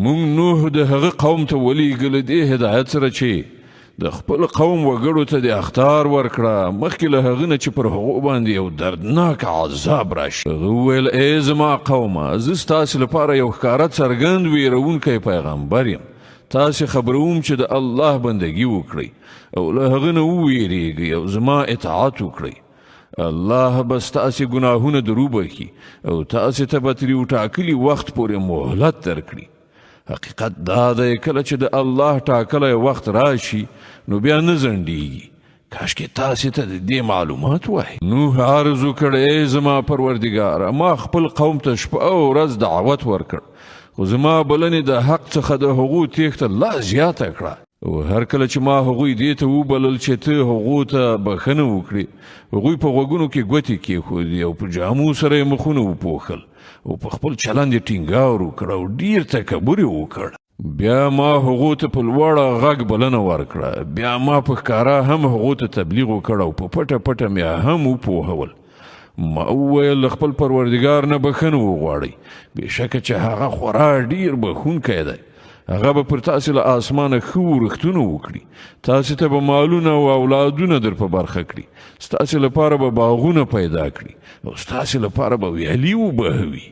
مونږ نوح د هغه قوم ته ولیږه له دې هدایت سره چې د خپل قوم وګړو ته د اخطار ورکړه مخکې له هغه نه چې پر هغو باندې یو دردناک عذاب راشي. هغه وویل: ای زما قومه، زه ستاسې لپاره یو ښکاره څرګند ویرونکی پیغمبر یم، تاسې خبروم چې د الله بندګي وکړئ او له هغه نه وویریږئ او زما اطاعت وکړئ. الله به ستاسې ګناهونه دروبخي او تاسې ته به تر یو ټاکلي وخت پورې مهلت درکړي. حقیقت دا دی، کله چې د الله ټاکلی وخت راشي نو بیا نه ځنډیږي. کاشکې تاسې ته د دې معلومات وای. نوح عرض وکړ: ای زما پروردګاره، ما خپل قوم ته شپه او ورځ دعوت ورکړ، خو زما بلنې د حق څخه د هغو تېښته لا زیاته کړه، او هر کله چې ما هغوی دې ته وبلل چې ته هغو ته بښنه وکړې، هغوی په غوږونو کې ګوتې کېښودې او په جامو سره یې مخونه وپوښل او په خپل چلند یې ټینګار وکړ او ډیر تکبر یې وکړ. بیا ما هغو ته په لوړ غږ بلنه ورکړه، بیا ما په ښکاره هم هغو ته تبلیغ وکړ او په پټه پټه مې هم وپوهول. ما وویل: له خپل پروردګار نه بښنه وغواړئ، بېشکه چې هغه خورا ډیر بښونکی دی. هغه به پر تاسې له آسمانه ښه ورښتونه وکړي، تاسې ته به مالونه او اولادونه در په برخه کړي، ستاسې لپاره به باغونه پیدا کړي او ستاسې لپاره به ویالې وبهوي.